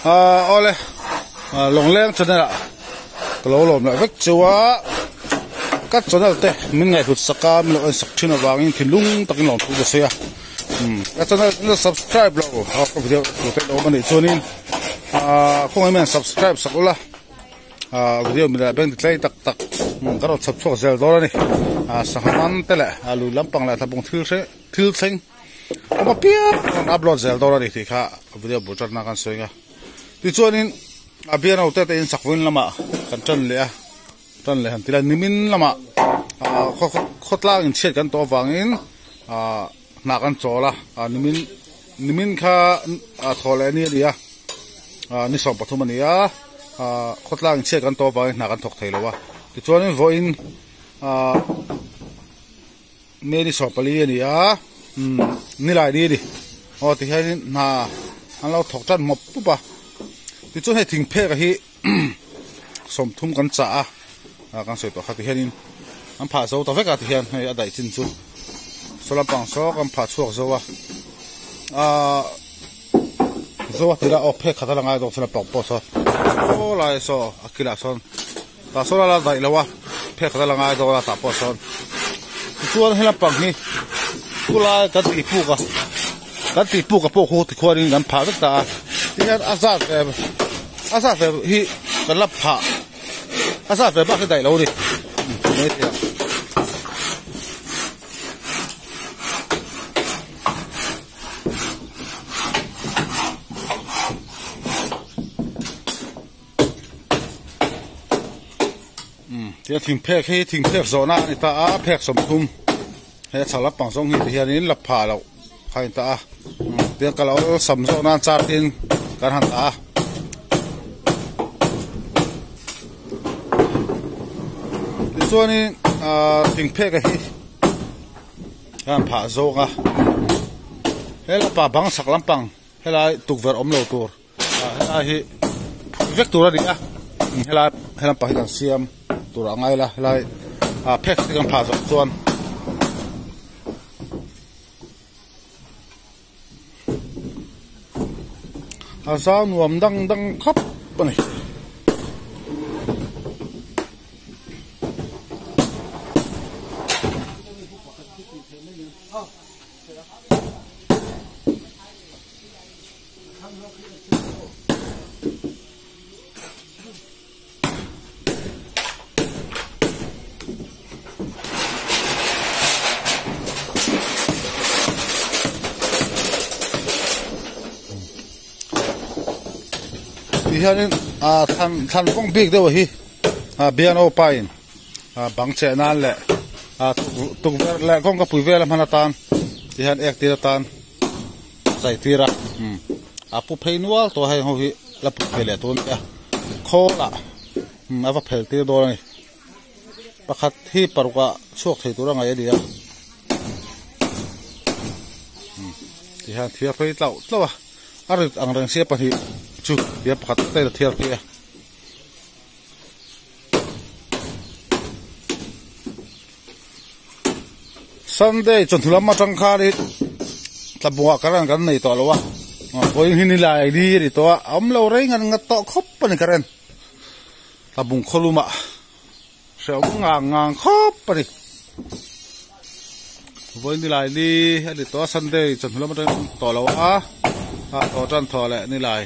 Awle Lawngleng channel ah ka lo lawm leh vek cheu a, ka channel te min ngaihhlut sak a, min lo en sak thin avangin thinlung takin lawmthu ka sawi a, ka channel min lo subscribe lo ka video tur te lo awm anih chuanin khawngaih hian subscribe sak ula video mi leh bank ti tlai tak tak ka rawn chhawp chhuak zel dawn a ni, sangha man te leh lui lampang leh tlabung thil hreh thil thleng. Awm apiang rawn upload zel dawn a ni tih kha video bul tan na kan sawi a tichuanin a biano te te in sakvin lamah kan tan leh a tan leh han ti la nimin lamah ah khawtlang in chhiat kan tawh avangin ah hna kan chawl a ah nimin nimin kha thaw leh ni a ni a ah ni 13 a ni a ah khawtlang in chhiat kan tawh avangin hna kan thawk thei lo a tichuanin vawiin ah. May ni 14 a ni a, umm nilai ni a ni. Aw tihianin hna an lo thawk tan mawp pup a, tichuan hei thingphek hi 30 kan chah a, ah kan sawi tawh kha tihianin an phah zo ta vek a tihian hei a daih chin chu saw lampang saw kan phah chhuak zo a, ah zo a tih lah aw phek khat a la ngai dawn saw lampang pawh saw saw lai saw a kilah sawn. Tah sawn a la daih lo a, phek khat a la ngai dawn a tah pawh sawn. Tichuan he lampang hi khulai kan tih puk a, kan tih puk a pawh khu tikhuanin kan phah vek ta a. Tihian a zat ve a zat ve hi kan la phah a zat ve bak hi daih lo a ni. Tia thingphek hi thingphek zawhna a ni ta a phek 30 he chhak lampang zawng hi tihianin la phah loh kha a ni ta a tiang ka lo sam zawk nan char tin kan han dah a tichuanin ahh thingphek a hi kan phah zawng a he lampa bang chhak lampang helai tukverh awm lo tur. Ah helai hi phut vek tur a ni a helai helam pang hi kan siam tur a ngai la helai ah phek te kan phah zawh chuan a zau nuam dang dang khawp a ni. Ti hianin ah thlan thlan kawng bik deuh hi ah biano pa in ah bang cheh nan leh ah tukverh leh kawngka pui vel a hman atan ti hian ek tir atan. Chai tir a umm a pu phei nual tawh a heng ho hi la pu phei leh tun a khawl ah umm a va phel tir dawn a ni pakhat hi paruk ah chhuak thei tur a ngaih a ni a umm tihian thiar phei tlauh tlauh a a rit ang reng sia pahnih chu tia pakhat te la thiar phei a. Sunday chawhnu lam atang khanin tlabungah current kan nei tawh lo a vawiin hi nilai ni a ni tawh a a awm lo reng a ngat tawh khawp a ni current tlabung khawlumah hrehawm ngang ngang khawp a ni vawiin nilai ni a ni tawh a Sunday chawhnu lam atang tawh lo a a thaw tan thaw leh nilai.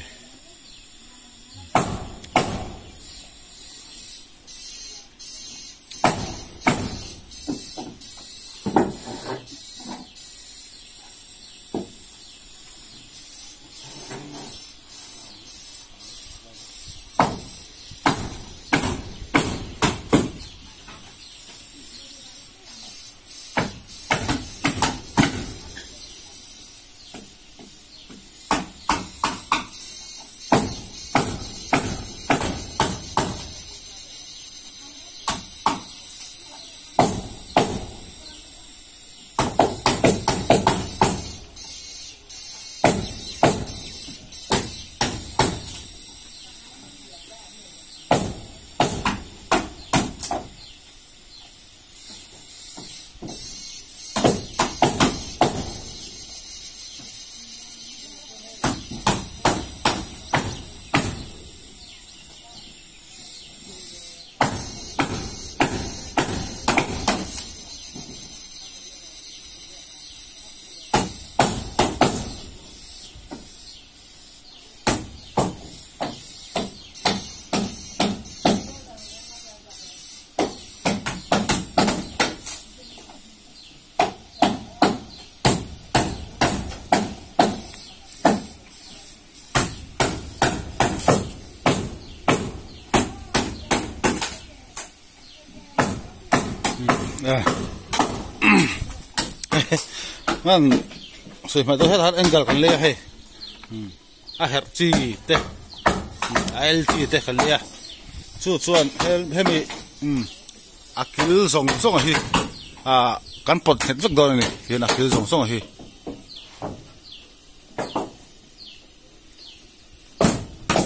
Ngan sawi hmai deuh hetah hian angle kan lei a hei a herh chi te a el chi te kan lei a chu chuan hemi a kil zawng zawng hi ah kan pawt nghet vek dawn a ni tihian a kil zawng zawng hi.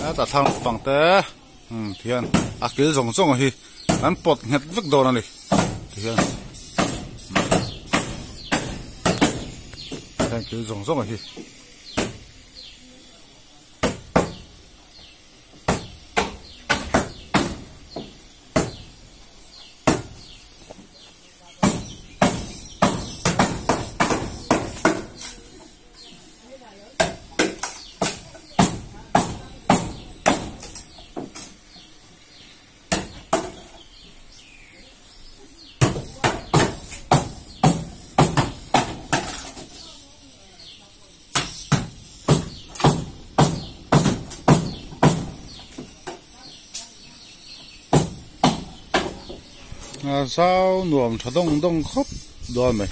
Heta thlang pang te tihian a kil zawng zawng hi an pawt nghet vek dawn a ni tihian heng kil zawng zawng hi. Zau nuam tha dawng dawng khawp dawn mai.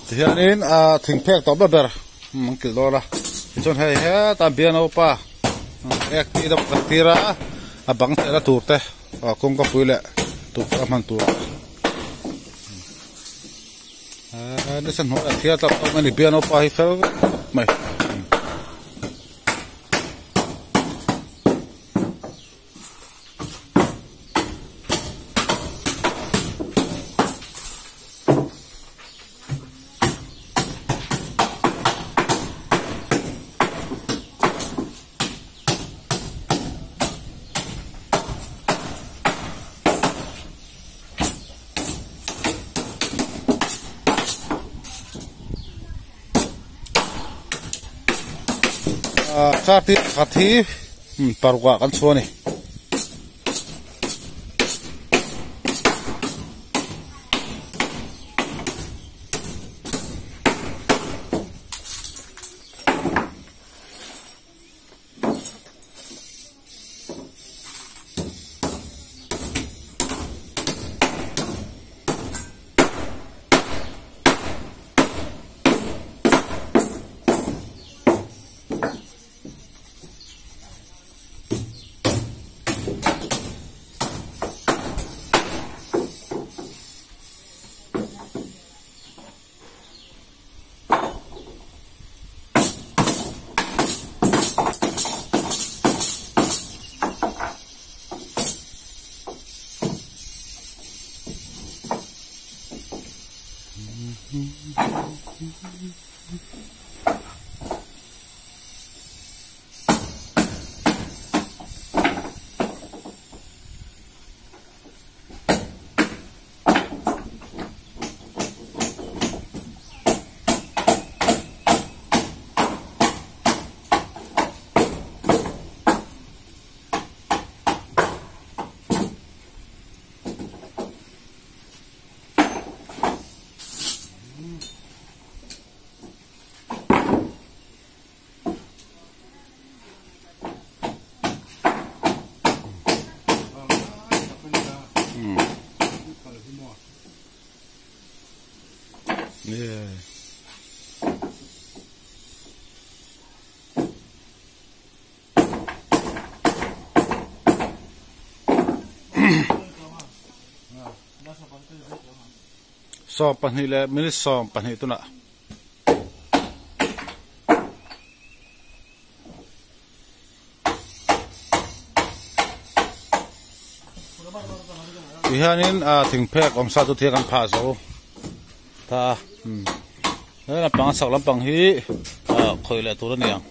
Tihianin a thingphek tawp ber ber an kilh dawn a tichuan hei hetah bianopa ek tih deuh kan tir a a bang chehna tur te kawngka pui leh tukverh a hman tur nasa hnuaiah thil a tlak tawk mai a ni bianopa hi fel khawp mai. Car tir pakhat hi paruk ah kan chhuah a ni. Sawmpahnih leh minute sawmpahnih tunah. Tihianin ah thingphek awm sa chu thil kan phah zo ta a he lampang a chhak lampang hi ah khawih leh tur a ni ang.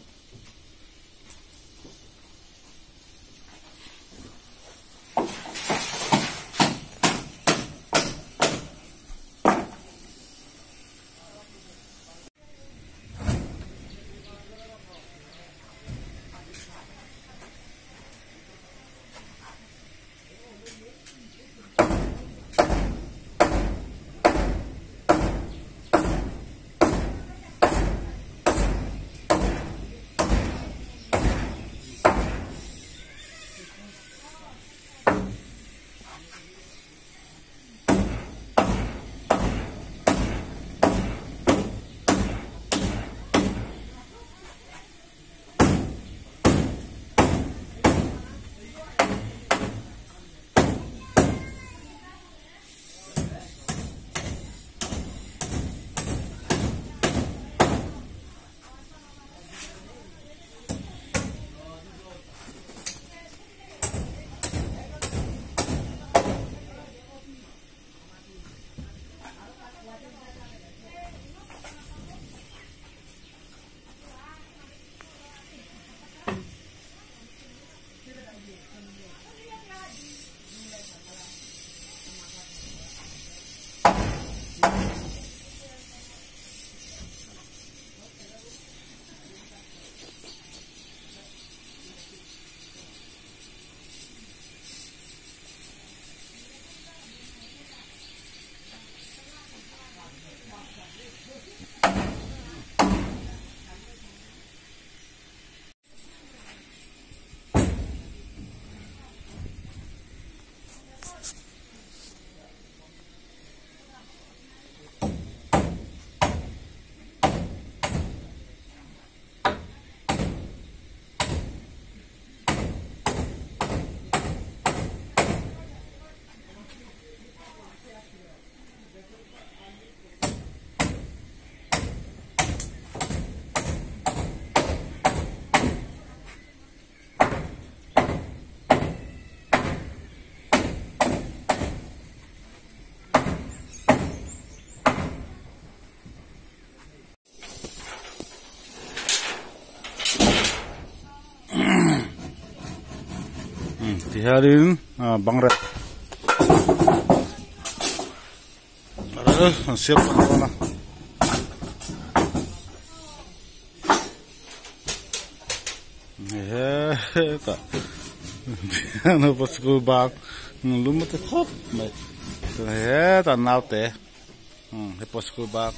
Tihianin bang rel rel an siam tan dawn a. Hetah piano school bang lum a ti khawp mai hetah naute hepa school bang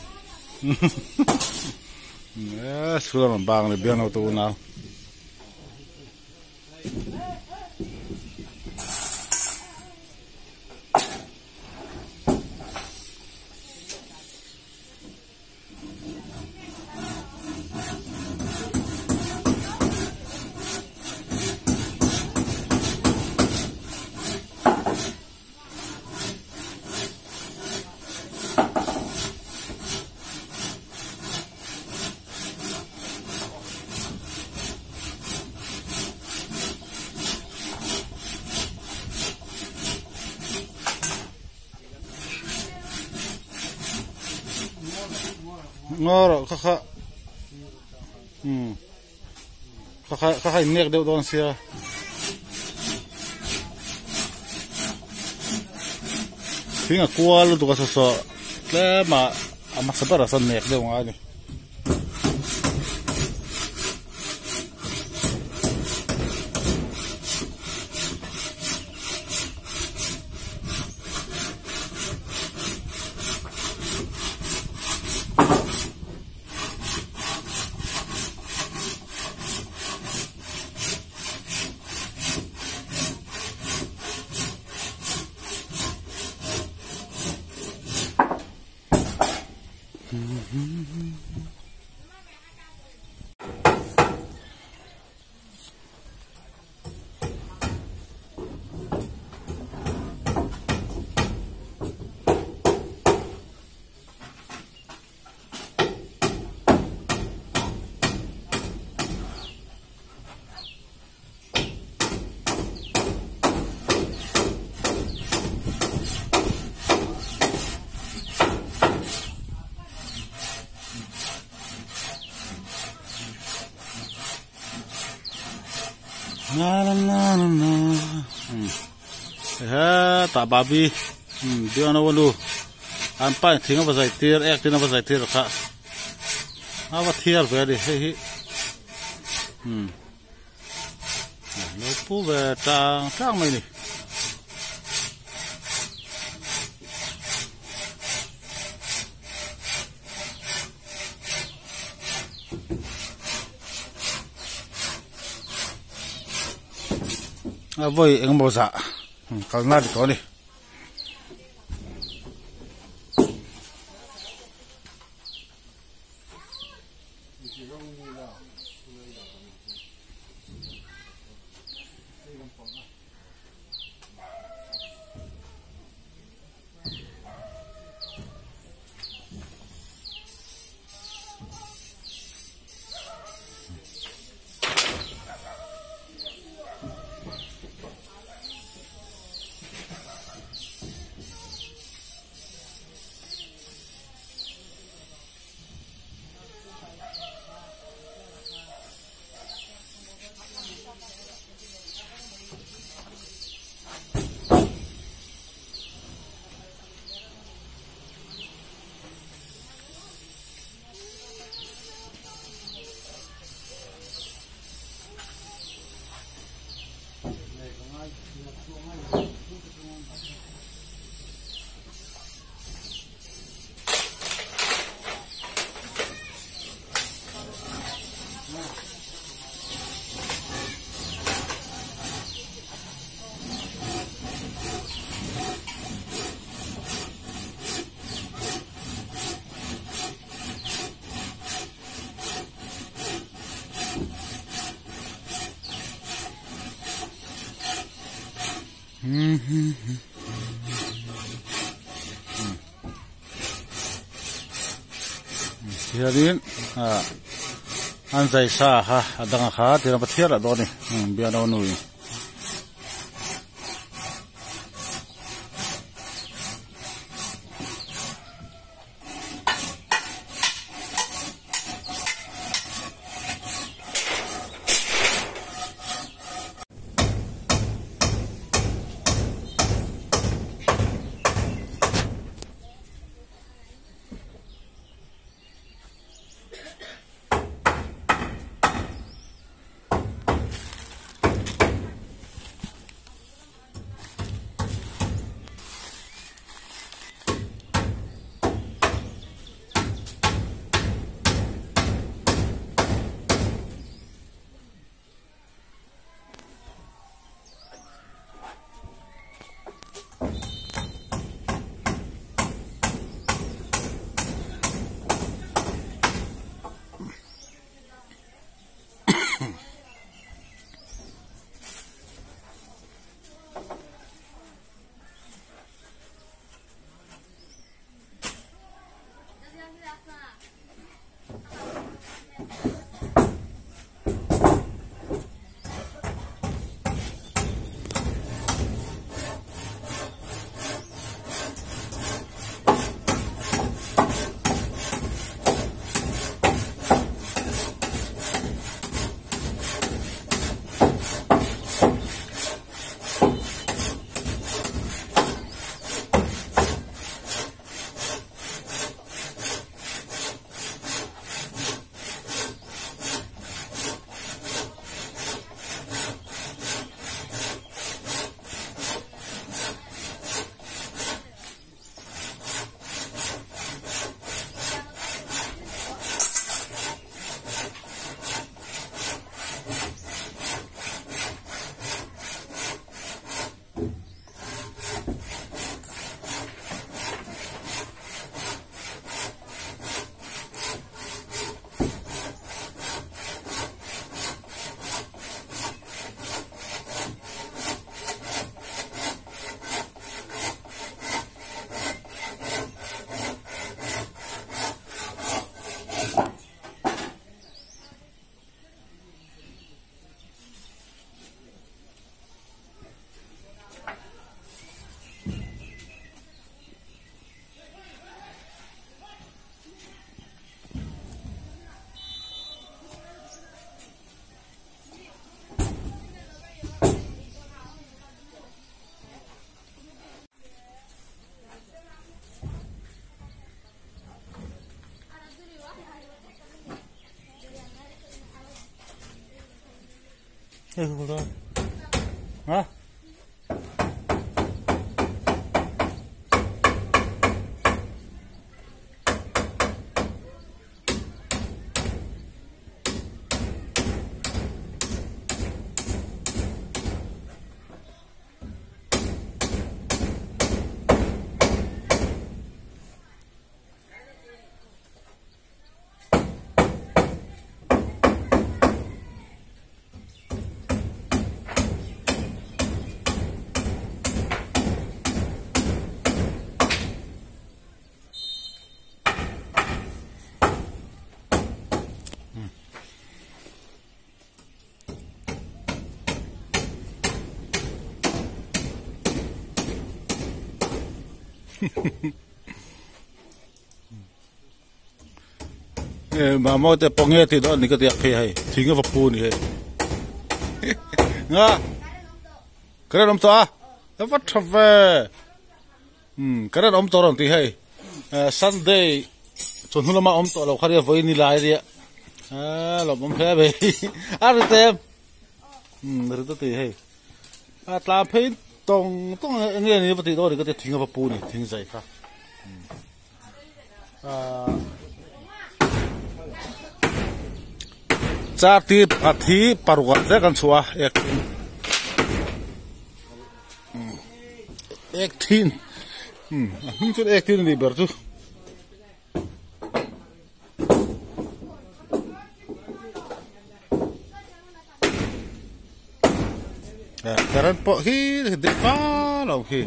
school a rawn bang a ni piano te unau. Ngaw rawh kha kha umm kha kha kha kha innek deuh dawn sia. Thing a kual lutuk a saw saw tlem a a hmasa berah sawn nek deuh ngai a ni. Hetah babi biang a lu an pa in thing a va zai tir ek tin a va zai tir kha a va thiar ve a ni hei hi umm lo pu ve tang tang mai a ni. A vawi engemaw zah kalna a ni tawh a ni. Tihianin ah an zai sa kha a dang a kha tihian a va thiar lah dawn a ni biakna nu in. Hei khu khu ha. Mamo te pawh nge tih dawn ni ka tiak phei hei thing a va pu ni hei nga current awm tawh a a va tha ve umm current awm tawh rawn tih hei sunday chawhnu lama awm tawh lo kha ria vawiin ni lai ria aaa lawmawm hle mai a ri te umm ri te tih hei a tlan phei tawng tawng eng nge ni va tih dawn ni ka tia thing a va pu ni thing zai kha aaa char ti pakhat hi paruk ah vek an chhuah a ek ek thin umm a hming chuan ek thin a nih ber chu. Current pawh hi dik fal lo khi.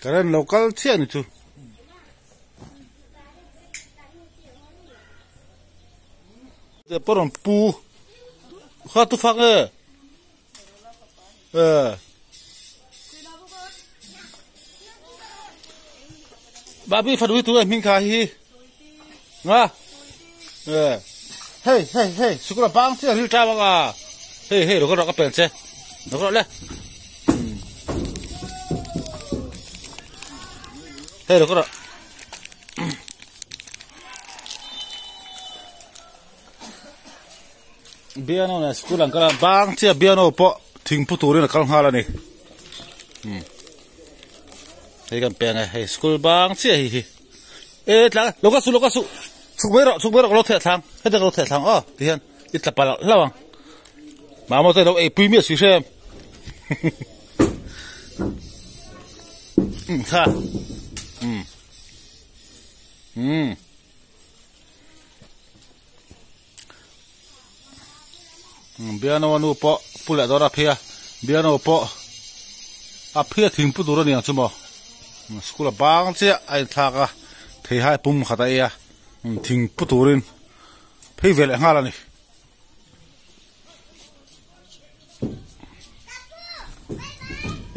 Current lo kal chiah ni chu. Te pawh rawn pu kha tu fak e. Babi fanu hi tunge hming kha hi nga hei hei hei sikul a bang chiah ril tap anga hei hei lo ka rawh ka pen che lo ka rawh le hei lo ka rawh Biano nen school an kal a bang chiah Biano pawh thingpu turin a kal nghal a ni umm hei kan peng e hei school bang chiah hei hi e tlang lo ka su lo ka su chhuk mai rawh chhuk mai rawh ka lo theh thlang heta ka lo theh thlang aw ti hian i tla palh hlauh ang mama te lo ei pui miah si hrem umm kha umm umm. Biano a nu pawh pu leh dawn a phei a biano pawh a phei a thingpu tur a ni ang chu maw school a bang chiah a inthlak a theihai pum khat a ei a thingpu turin phei ve leh nghal a ni.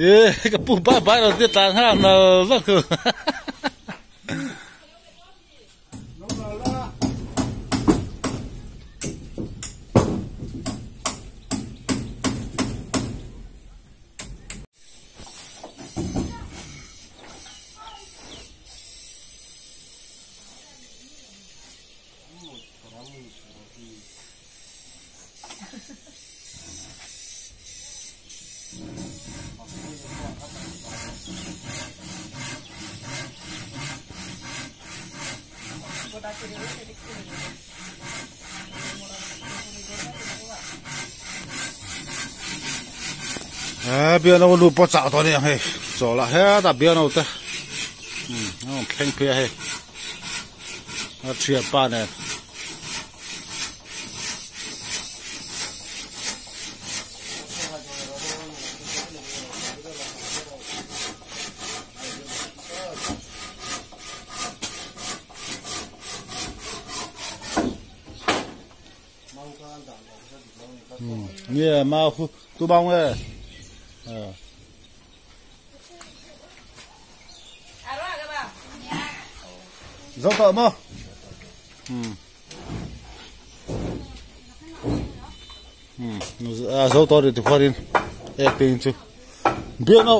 E ka pu bye bye lo tia tlan nghal nal vak chu. He piano nu pawh chah tawh a ni ang hei chaw lah hetah piano te umm a rawn thleng phei a hei a thianpa nen. Nge mau khu tu bao nge. Zo tawh maw? A zo tawh rih tikhuanin ek te in chu biak no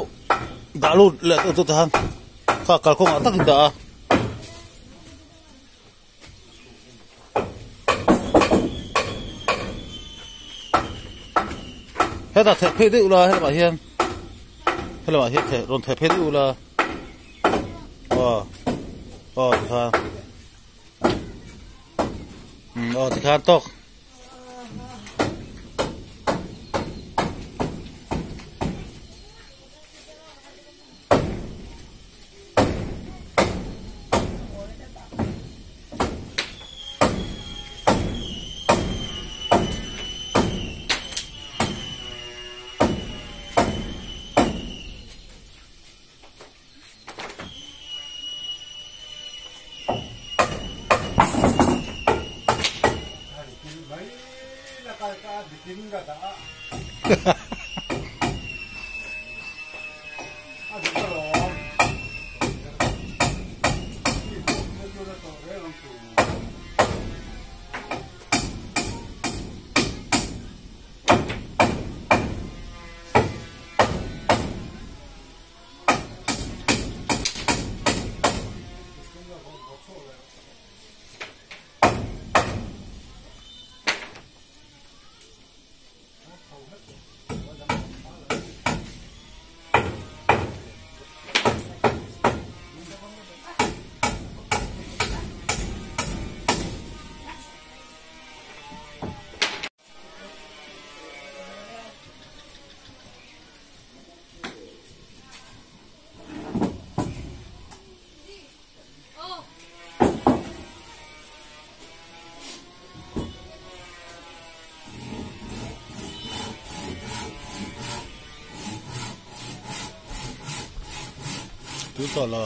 dah lut leh tawh tawh tahan kha kalkawngah takin dah a. Hetah theh phei deuh la helamah hian helamah hian theh rawn theh phei deuh la aw aw tikhan um aw tikhan tawk. Tui tawh lo.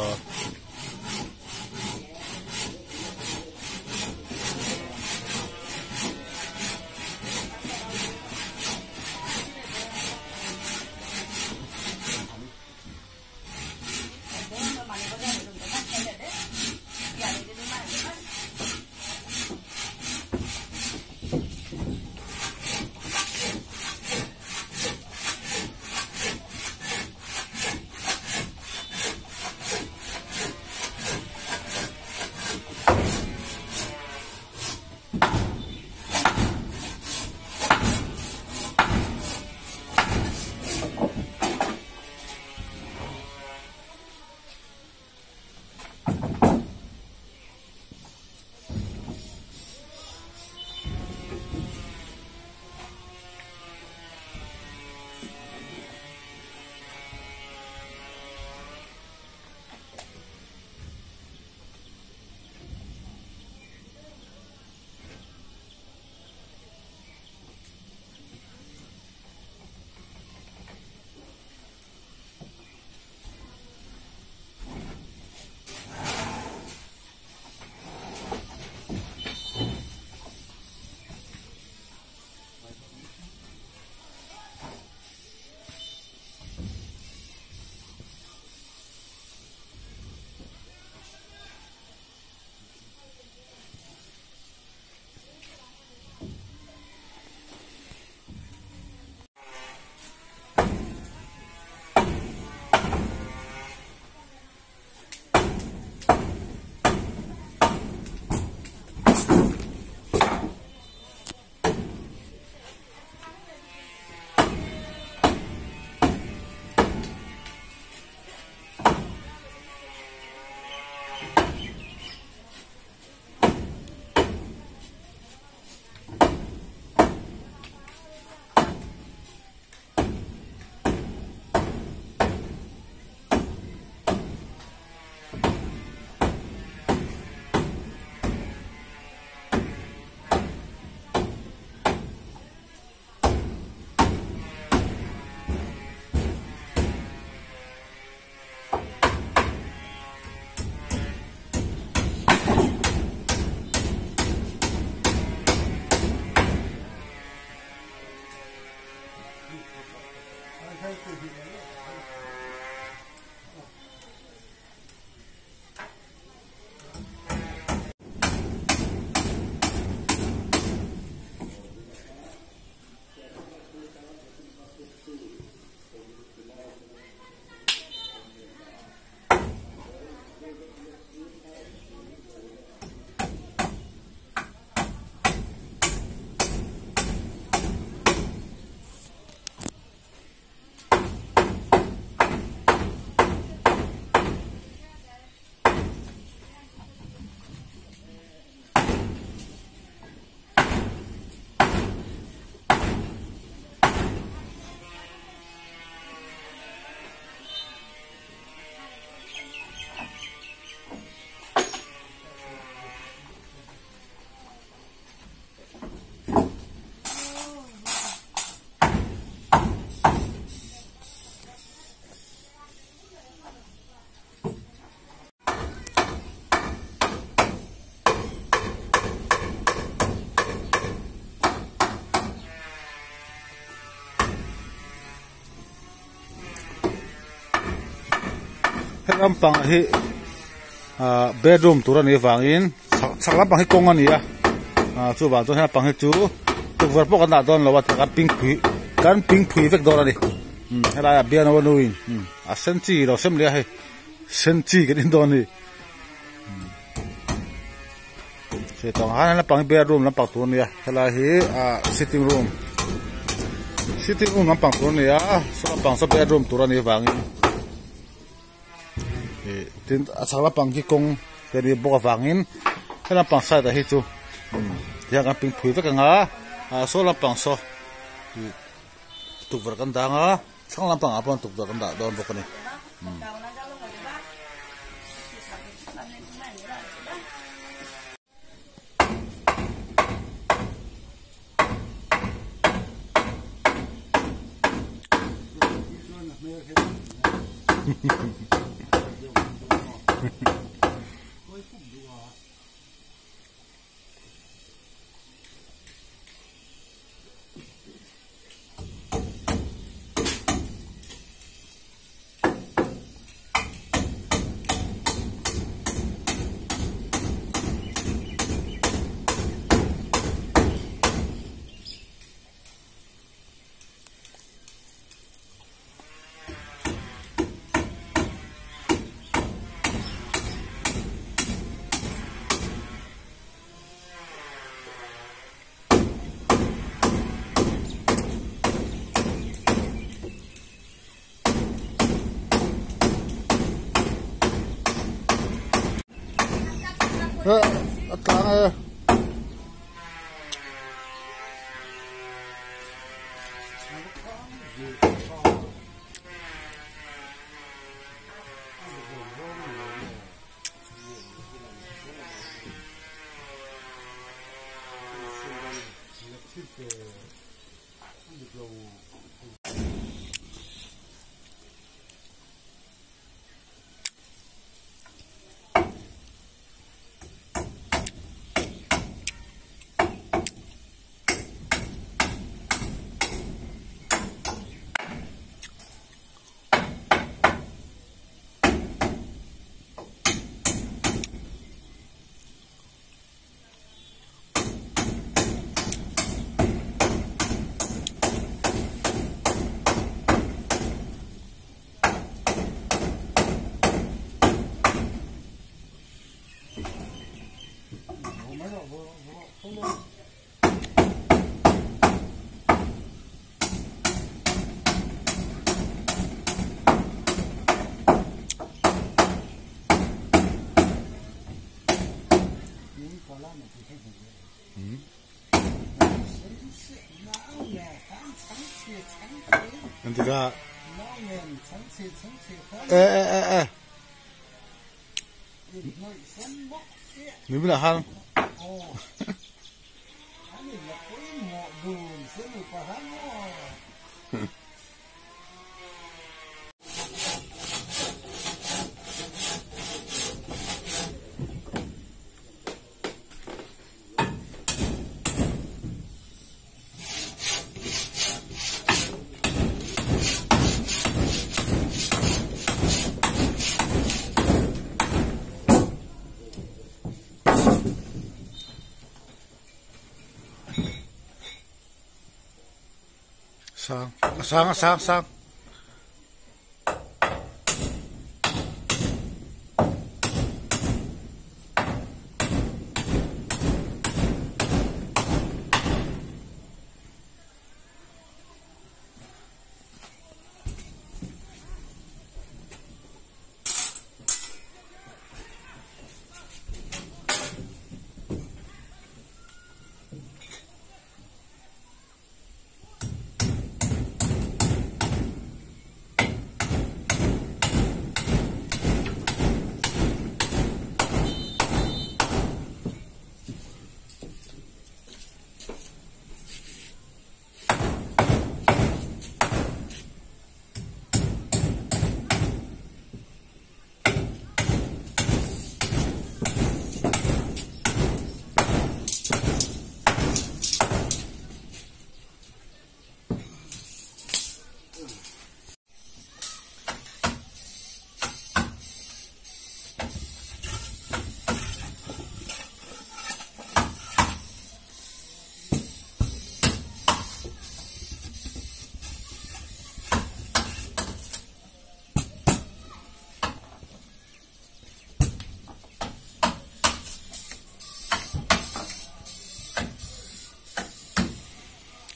Lampang hi ah bedroom tur a nih avangin chhak chhak lampang hi kawng a ni a ah chuvang chuan he lampang hi chu tukverh pawh kan dah dawn lo a kan ping phui kan ping phui vek dawn a ni umm helaiah biano a nuin umm a sen chi lo sem leh a hei sen chi kan en dawn a ni. Tah hian lampang hi bedroom lampang tur a ni a helai hi ah sitting room sitting room lampang tur a ni a saw lampang saw bedroom tur a nih avangin ih tin a chhak lampang khi kawng te a nih bawk avangin he lampang side ah hi chu tihian kan ping phui vek ang a ah saw lampang saw ih tukverh kan dang a. Thlang lampangah pawh tukverh kan dah dawn bawk a ni. A tlang e. Antika e e e e mi bulah hang. Sang sang sang sang.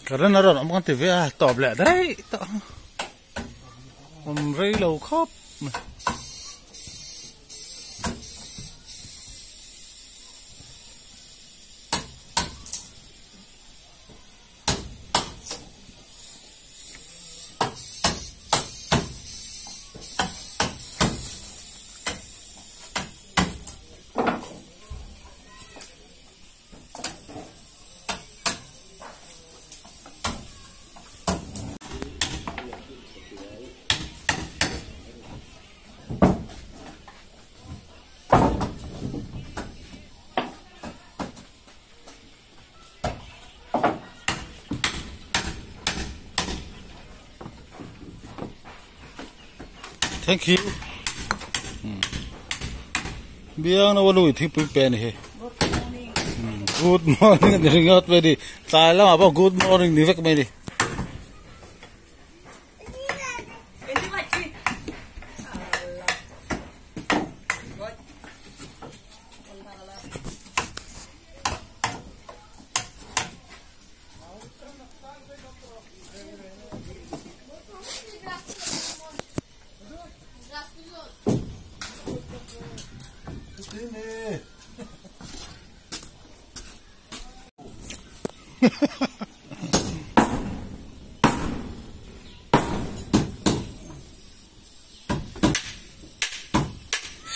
Current a rawn awm kan ti ve a tawp leh daih tawh a awm rei lo khawp mai. Thank you. Biang na walu thingpui pe ni hi. Good morning ni ringawt mai ni. Tlai lamah pawh good morning ni vek mai ni.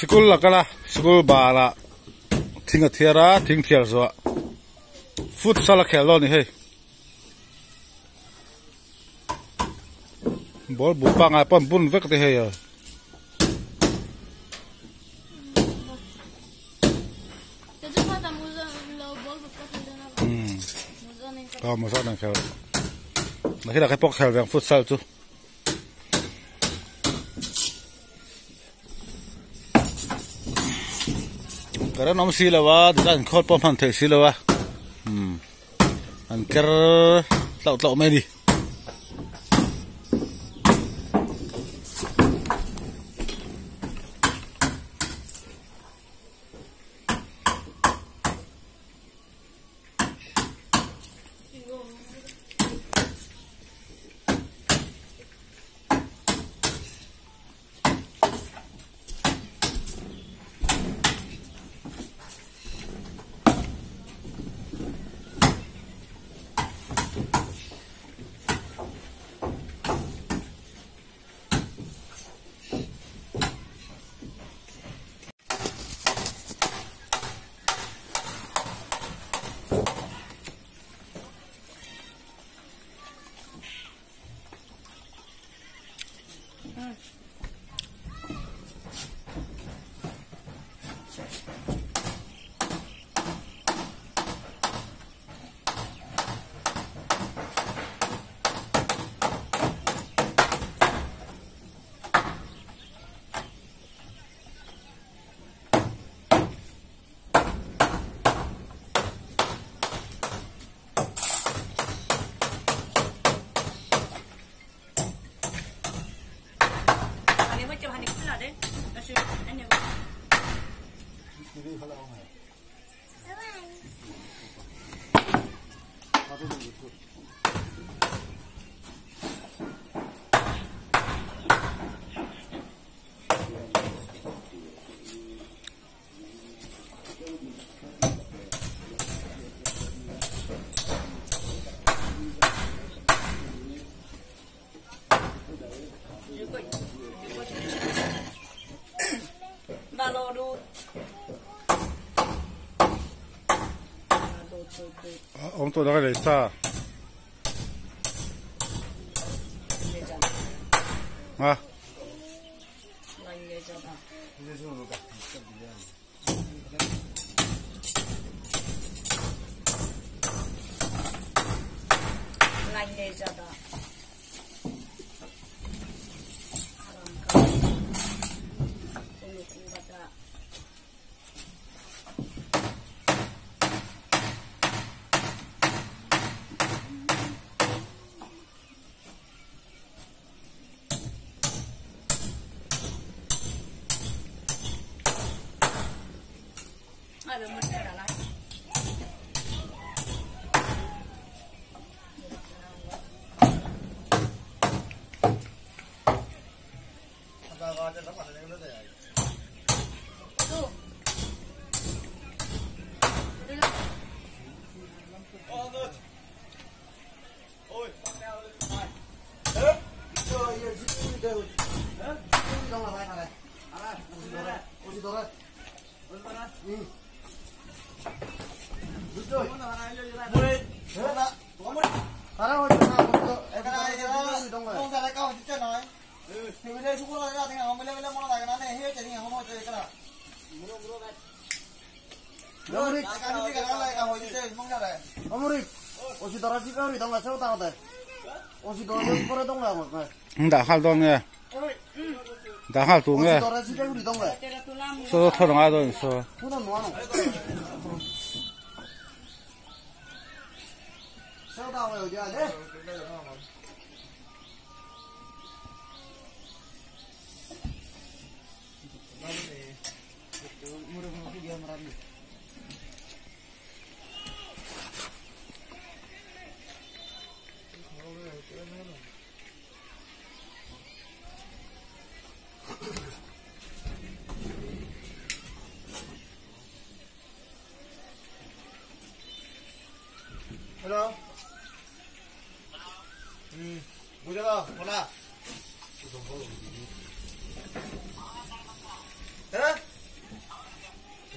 Sikul la kal a, sikul bar ah thing a thiar a, thing thiar zawh ah futsal a khel dawn a ni hei. Ball bu pangai pawh an bun vek te hei a. Aw mawza nang khel nakin ah khan pawh khel ve ang futsal chu. Current awm si lo a tichuan an khawl pawh hman theih si lo a umm an ker tlauh tlauh mai a ni. Awm tawh dang a lei sa. Ha. Dah nghal dawn nge? Dah nghal tur nge? Saw thawr ngai dawn saw. Hello. 뭐잖아, 몰라.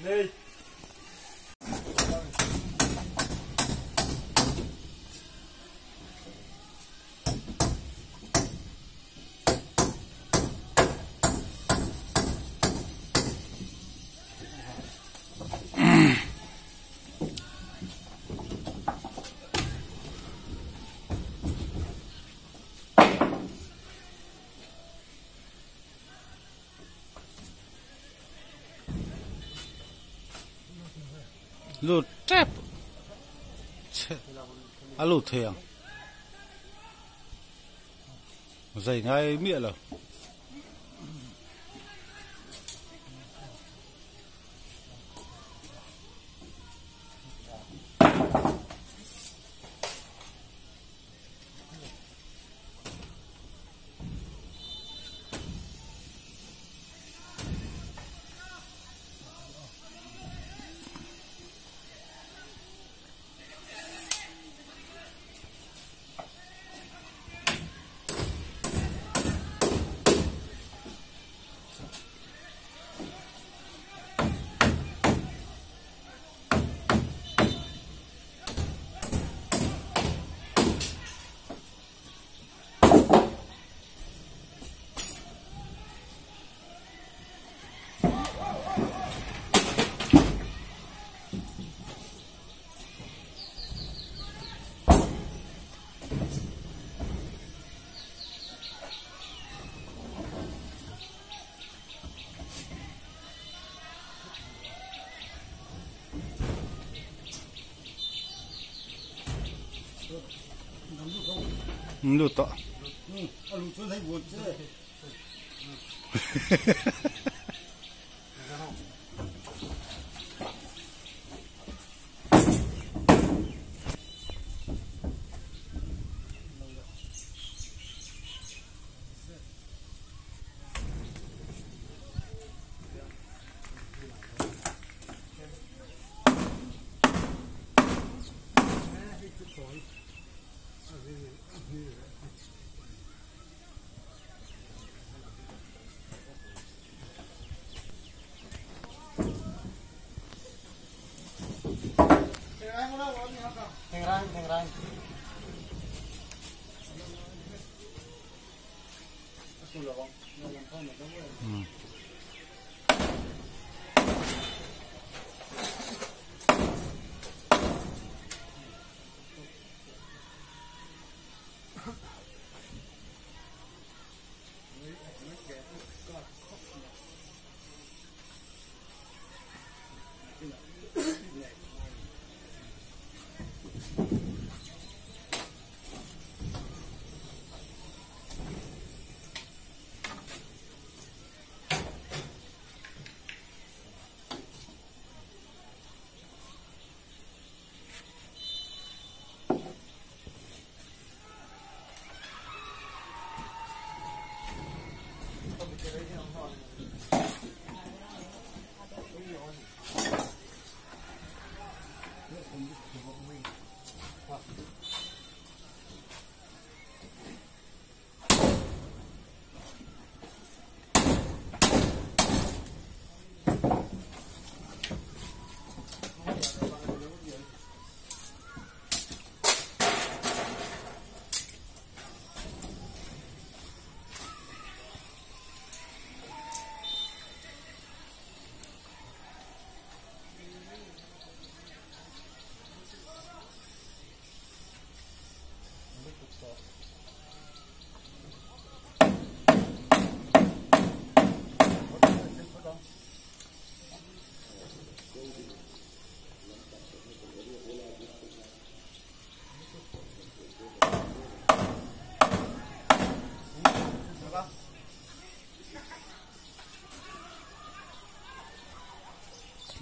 네. Lut tep a lut thei ang zai ngai miah lo. Lut tawh.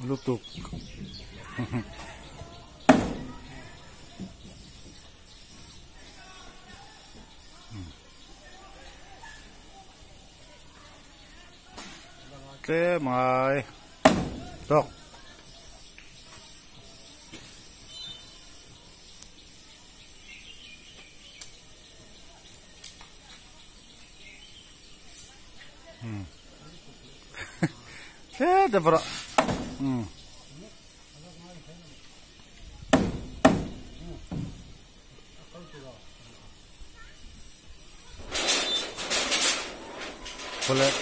Lutuk. Tlem ngai tawk. Tle te vara. Boleh.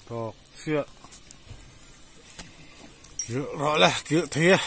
Tawk chiah kilh rawh le kilh thei e.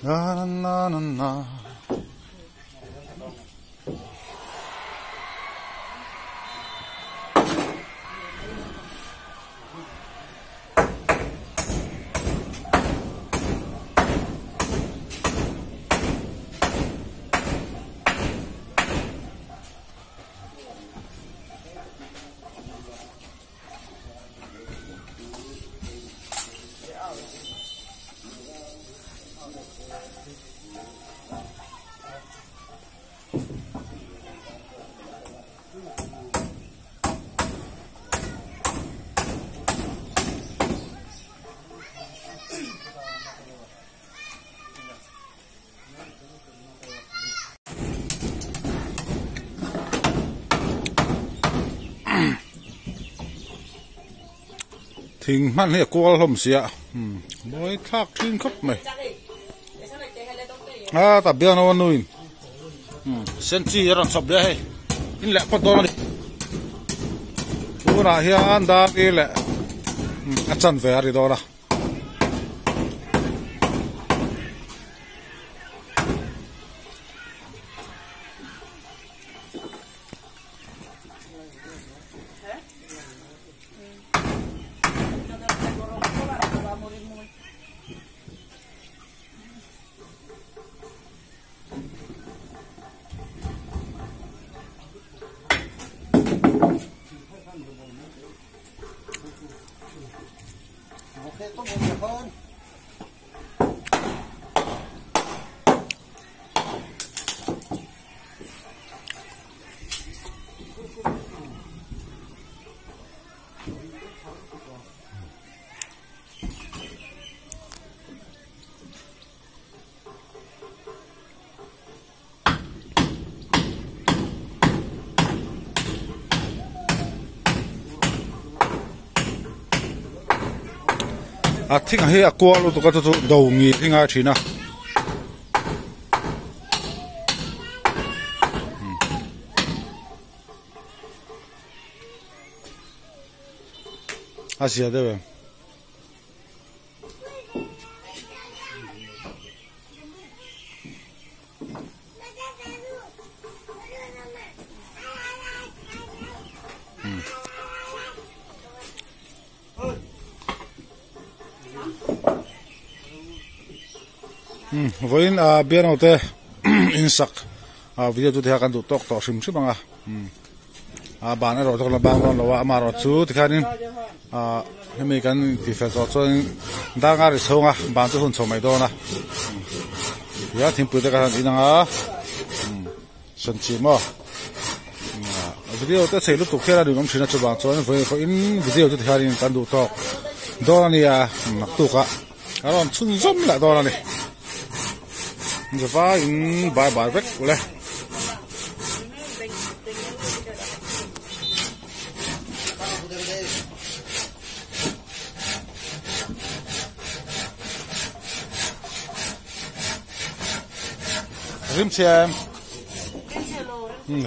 Na na na na. Thing hman hi a kual hlawm sia mawi thlak thin khawp mai a ta biang lo a nuin senchi a rawn chhawp leh a hei in leh phawt dawn a ni tunah hian dar i leh a chanve a ri dawn a. A thing hi a kual lutuk a chu chu do ngil hi ngai thin a. A zia deuh em. Vawiin ah piano te in sak ah video chu tikhan kan duh tawk tawh hrim hrim ang a a ban erawh chu ka la bang dawn lo a amaherawh chu tikhanin ah hemi kan tihfel zawh chuan dar nga ri chhung a ban chu hun chho mai dawn a tia thingpui te ka han in ang a sawn chi maw video te chei lutuk hian a nuam thin a chuvang chuan vawi vawiin video chu tikhanin kan duh tawk dawn a nia naktuk ah a rawn chhunzawm leh dawn a ni zavaiin bye bye vek ule. Rim chhe em?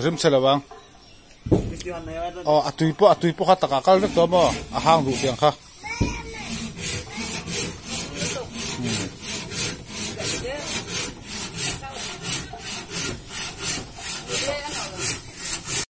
Rim chhe lo ang. Aw a tui pawh a tui pawh kha takah kal vek tawh maw a hang duh tiang kha.